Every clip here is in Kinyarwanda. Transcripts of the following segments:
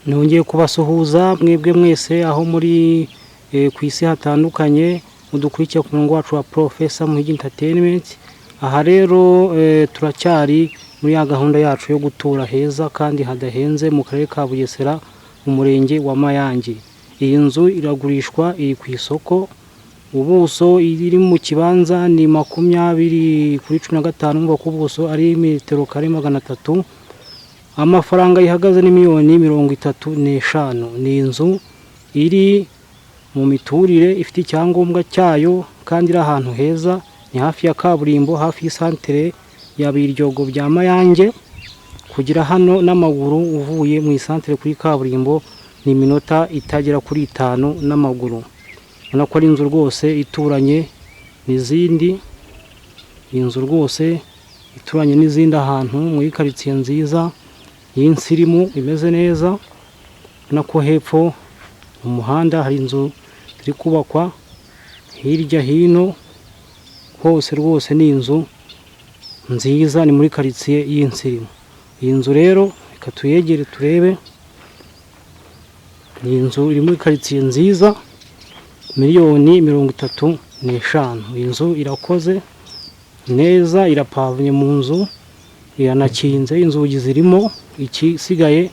Nongeye kubasuhuza mwebwe mwese aho muri ku isi hatandukanye, mudukurikiye ku murongo wacu wa Professor Muhigi Entertainment. Aha rero turacyari muri ya gahunda yacu yo gutura heza kandi hadahenze mu karere ka Bugesera, mu murenge wa Mayange. Iyi nzu iragurishwa, iri ku isoko. Ubuso iri mu kibanza ni 20 kuri 15, urumva ko ubuso ari metero kare 300. Amafaranga ihagaze ni miliyoni 35. Ni inzu iri mu miturire, ifite icyangombwa cyayo kandi iri ahantu heza, ni hafi ya kaburimbo, hafi y'isantere ya Biryogo bya Mayange. Kugera hano n'amaguru uvuye mu isantere kuri kaburimbo ni iminota itagera kuri 5 n'amaguru. Ubona ko ari inzu rwose ituranye n'izindi, inzu rwose ituranye n'izindi ahantu muri karitsiye nziza y'insirimu imeze neza. Ubona ko hepfo mu muhanda hari inzu ziri kubakwa, hirya hino hose rwose ni inzu nziza, ni muri karitsiye y'insirimu. Iyi nzu rero reka tuyegere turebe. Ni inzu iri muri karitsiye nziza, miliyoni 35. Iyi nzu irakoze neza, irapavomye mu nzu, iranakinze, inzugi zirimo, ikisigaye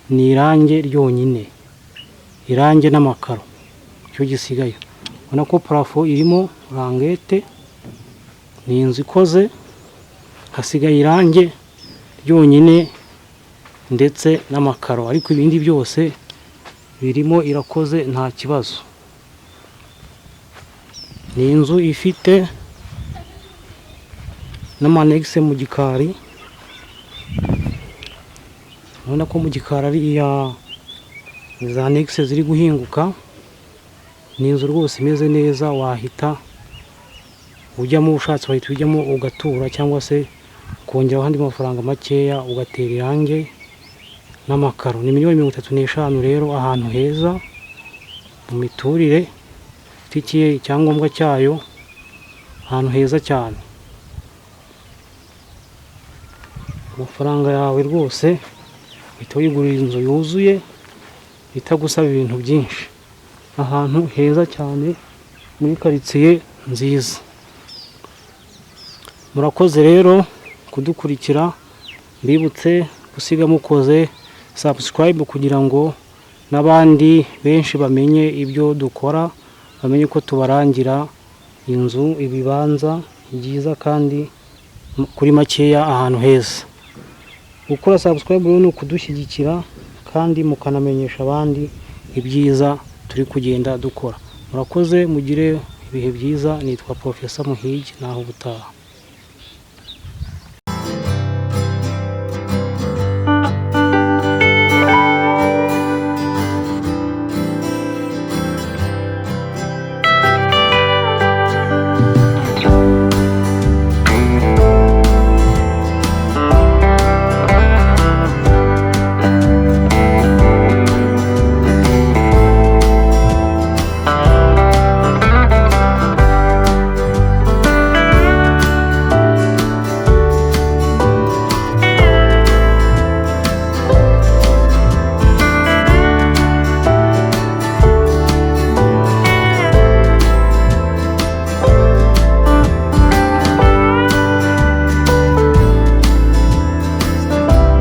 ni irangi ryonyine, irangi n'amakaro cyo gisigaye. Ubona ko plafond irimo languette, ni inzu ikoze, hasigaye irangi ryonyine ndetse n'amakaro, ariko ibindi byose birimo, irakoze nta kibazo. Ni inzu ifite n'ama annexe mu gikari. Ubona ko mu gikari ari iya za annexe ziri guhinguka. Ni inzu rwose imeze neza, wahita ujyamo ushatse, wahita ujyamo ugatura, cyangwa se ukongeraho andi mafaranga makeya ugatera irangi n'amakaro. Ni miliyoni 35 rero, ahantu heza mu miturire, ifitiye icyangombwa cyayo, ahantu heza cyane. Amafaranga yawe rwose uhita wigurira inzu yuzuye itagusaba ibintu byinshi, ahantu heza cyane muri karitsiye nziza. Murakoze rero kudukurikira. Mbibutse gusiga mukoze subscribe kugira ngo n'abandi benshi bamenye ibyo dukora, bamenye ko tubarangira inzu, ibibanza byiza kandi kuri makeya, ahantu heza. Gukora subscribe rero ni ukudushyigikira kandi mukanamenyesha abandi ibyiza turi kugenda dukora. Murakoze, mugire ibihe byiza. Nitwa Professor Muhigi, naho ubutaha.